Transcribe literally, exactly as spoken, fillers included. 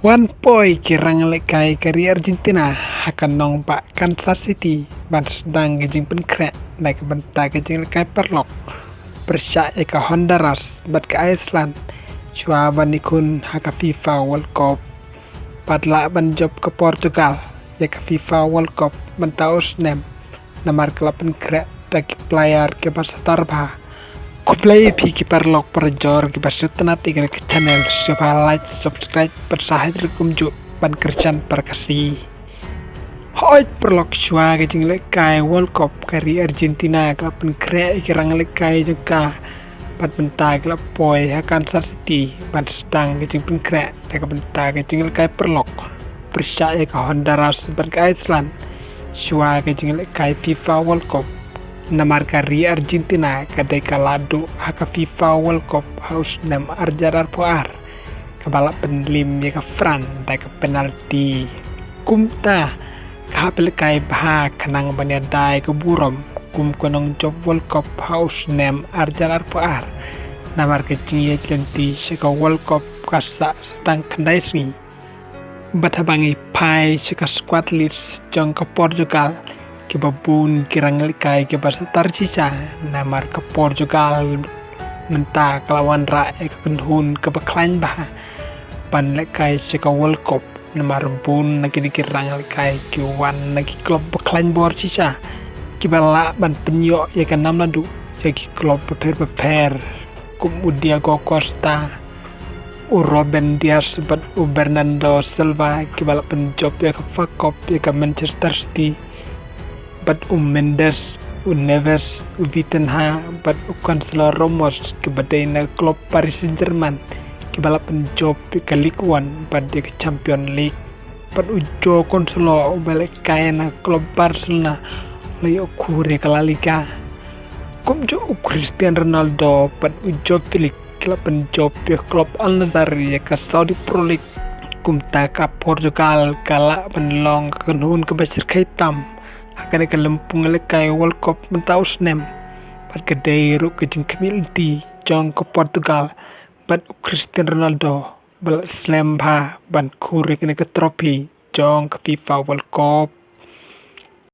Wan poi ki rang lehkai ka ri Argentina ha ka nongbah Kansas City ban sdang ka jingpynkhreh na ka bynta ka jinglehkai paralok pyrshah ïa ka Honduras bad ka Iceland shuwa ban ïakhun ha ka FIFA World Cup. Bad lah ban jop ka Portugal ïa ka FIFA World Cup mynta u snem namar ka la pynkhreh da ki player kiba star bha. Khublei phi ki paralok parajor kiba sngewtynnat ïa ka channel, sngewbha like, subscribe bad sa hait ruh kumjuh ban kyrshan para Khasi. Hooid paralok, shuwa ka jinglehkai World Cup ka ri Argentina ka la pynkhreh ïa ki rang lehkai jong ka bad mynta ka la poi ha Kansas City ban sdang ka jingpynkhreh da ka bynta ka jinglehkai paralok pyrshah ïa ka Honduras bad ka Iceland shuwa ka jinglehkai FIFA World Cup. Namar ka ri Argentina ka dei ka la duh ha ka FIFA World Cup ha u snem arhajar arphew ar, kaba la pynlim ïa ka France da ka penalty. Kumta ka hap lehkai bha khnang ban ïada ïa ka burom kum ka nongjop World Cup ha u snem arhajar arphew ar. Namar ka jingïaid lynti sha ka World Cup ka sah tang khyndai sngi. Bad haba ngi phai sha ka squad list jong ka Portugal, kiba bun ki rang lehkai kiba star shisha, namar ka Portugal mynta ka la wanrah ïa ka kynhun kaba khlaiñ bha ban lehkai sha ka World Cup. Namar bun na kine ki rang lehkai ki wan na ki club ba khlaiñ bor shisha, kiba lah ban pynïoh ïa ka nam naduh ïa ki club bapher bapher, kum u Diego Costa, u Ruben Dias bad u Bernardo Silva, kiba la pynjop ïa ka FA Cup ïa ka Manchester City, bad u Mendes, u Neves, u Vitinha bad u Gonzalo Ramos, kiba dei na ka club Paris Saint-Germain, kiba la pynjop ïa ka Ligue One bad ïa ka Champions League. Bad u Joao Cancelo uba lehkai na ka club Barcelona, la ïoh khur ïa ka La Liga. Kumjuh u Cristiano Ronaldo bad u Joao Felix ki la pynjop ïa ka club Al Nassr ïa ka Saudi Pro League. Kumta ka Portugal ka lah ban long ka kynhun kaba shyrkhei tam ha kane ka lympung lehkai World Cup mynta u snem. Bad ka dei ruh ka jingkhmih lynti jong ka Portugal bad u Cristiano Ronaldo ba la slem bha ban khur ïa kane ka trophy jong ka FIFA World Cup.